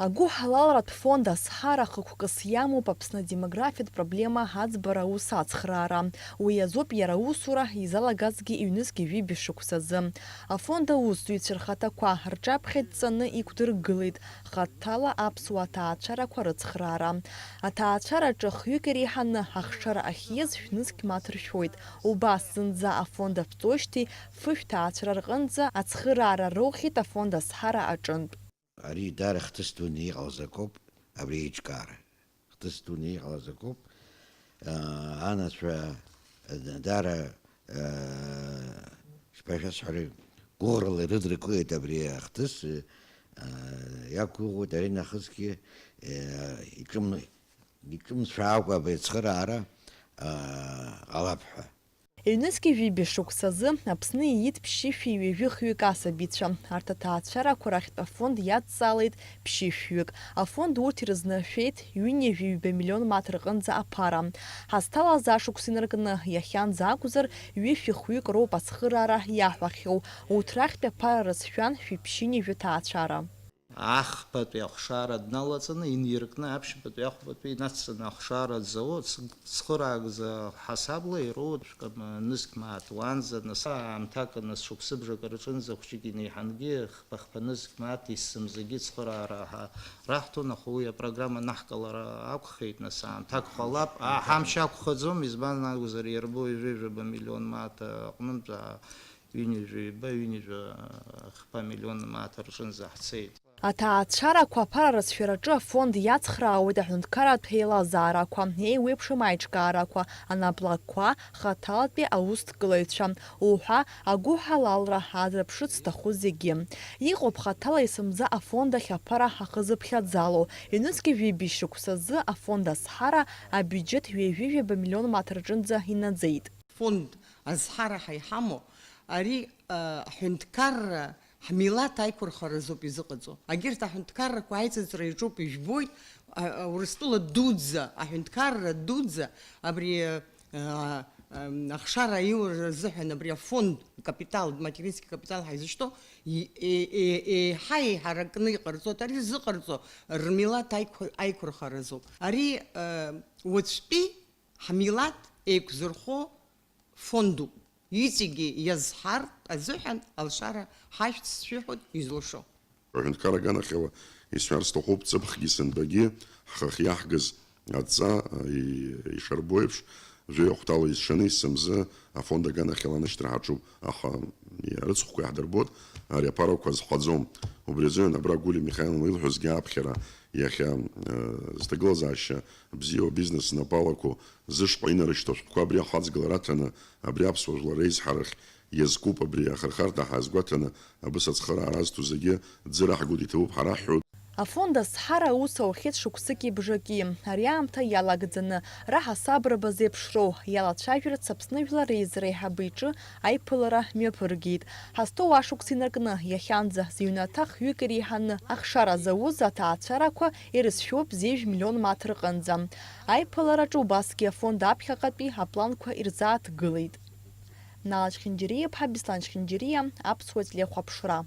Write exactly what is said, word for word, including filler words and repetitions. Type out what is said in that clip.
Агәыҳалалратә фонд Азҳара хықәкыс иамоуп Аԥсны адемографиатә проблема аӡбара аус ацхраара. Уи азоуп иара аусура изалагазгьы ҩнызқь ҩажәи шықәсазы. Афонд аусзуҩцәа рхаҭақәа рҿаԥхьа дҵаны иқәдыргылеит хаҭала аԥсуа аҭаацәарақәа рыцхраара. Аҭаацәараҿы хҩык иреиҳаны ахшара ахьиз шәнызқь мааҭ ршәоит. Убас зынӡа афонд аԥҵоижьҭеи фышә ҭаацәара рҟынӡа ацхыраара роухьеит афонд Азҳара аҿынтә. Ари даара хҭыс дуны иҟалаз акоуп, абри еиҿкаара. Хҭыс дуны иҟалаз акоуп. Анацәа даара, шԥашәасҳәари, гәыӷрала ирыдракылеит абри ахҭыс, иақәгәыӷуеит аринахысгьы, иҿым-, иҿымцәаакәа абри ацхыраара ҟалап ҳәа. Ҩнызқь ҩажәи шықәсазы Аԥсны иит ԥшьышәи ҩажәи хҩык асабицәа. Арҭ аҭаацәарақәа рахьтә афонд иадҵаалеит ԥшьышәҩык. Афонд урҭ ирызнашәеит ҩынҩажәи ҩба миллион мааҭ рҟынӡа аԥара. Ҳазҭалаз ашықәс инаркны, иахьанӡа акәзар, ҩышәи хҩык роуп ацхыраара иаҳәахьоу. Урҭ рахьтә аԥара рызшәан шәи ԥшьынҩажәи ҭаацәара. Ахԥатәи ахшара дналаҵаны, иниркны аԥшьбатәи ахәбатәи инацҵаны ахшара дзауа, ц-, цхыраагӡа ҳасабла ироуеит шәкы нызқь мааҭ. Уаанӡа нас аамҭак, нас шықәсыбжак рҿынӡа хәҷык инеиҳангьы хԥа-хԥа нызқь мааҭ есымзагьы цхыраара ҳа-, раҳҭон, аха уи апрограмма анаҳкылара акәхеит, нас аамҭак ҟалап, а, ҳамч ақәхаӡом, избан акәзар, иарбоу ҩажәи жәаба миллион мааҭ аҟнынтә, а, ҩынҩажәи ҩба, ҩынҩажәи хԥа миллион мааҭ рҿынӡа ҳцеит. Аҭаацәарақәа аԥара рыцәшәараҿы афонд иацхраауеит аҳәынҭқарратә еилазаарақәа, еиуеиԥшым аиҿкаарақәа, анаплакқәа, хаҭалатәи аусҭкылаҩцәа уҳәа агәыҳалалра аадырԥшырц зҭаху зегьы. Иҟоуп хаҭала есымза афонд ахь аԥара ахы зыԥхьаӡало. Ҩнызқь ҩажәи шықәсазы афонд Азҳара абиуџьет ҩажәи жәаба миллион мааҭ рҿынӡа инаӡеит. Фонд Азҳара ҳа иҳамоу, ари, а, аҳәынҭқарра ҳмилаҭ аиқәырхаразоуп изыҟаҵо. Агьырҭ аҳәынҭқаррақәа аиҵыҵра иаҿуп, ижәбоит, а, а, Урыстәыла дуӡӡа, аҳәынҭқарра дуӡӡа, абри, а, а, ахшара аиура азыҳәан абри афонд капитал, материнский капитал ҳаизышьҭоу, и-, е-, е-, еиҳа еиҳаракны иҟарҵоит. Ари зыҟарҵо рмилаҭ аиқәа-, аиқәырхаразоуп. Ари, а, уаҵәтәи ҳмилаҭ еиқәзырхо фондуп. Иҵегьы иазҳартә азыҳәан алшара ҳашәҭ сшәыҳәоит изылшо. Аҳәынҭқар аганахьала исҳәар сҭахуп, ҵыԥхгьы сынтәагьы ҳхахь иаҳгаз адҵа, и-, ишарбо еиԥш, жәаҩа хәҭала изшаны есымзы афонд аганахьала анышьҭра ҳаҿуп, аха, и, арыцхәқәа иаҳдырбоит, ари аԥарақәа зҳәаӡом. Убри азыҳәан абра Гулиа Михаил илҳәозгьы аԥхьара иахьа, э, зҭагылазаашьа бзиоу, абизнес знапы алаку, зышҟа инарышьҭоу ашәҟәқәа абри ахаҵгылара аҭаны, абри аԥсуа жәлар реизҳарахь иазкуп абри ахырхарҭа ҳазгәаҭаны, абыс ацхыраара азҭо зегьы ӡыраҳгоит, иҭабуп ҳара ҳҳәоит. Афонд Азҳара аус аухьеит шықәсыки бжаки. Ари аамҭа иалагӡаны, раҳасабрақәа зеиԥшроу иалацәажәарц Аԥсны Жәлар Реизара аиҳабы иҿы аиԥылара мҩаԥыргеит. Ҳазҭоу ашықәс инаркны, иахьанӡа зыҩнаҭа хҩык иреиҳаны ахшара зауз аҭаацәарақәа ирызшәоуп зежә миллион мааҭ рҟынӡа. Аиԥылараҿы убасгьы афонд аԥхьаҟатәи апланқәа ирзааҭгылеит. Нала Чхинџьариа-иԥҳа, Беслан Чхинџьариа, Аԥсуа телехәаԥшра.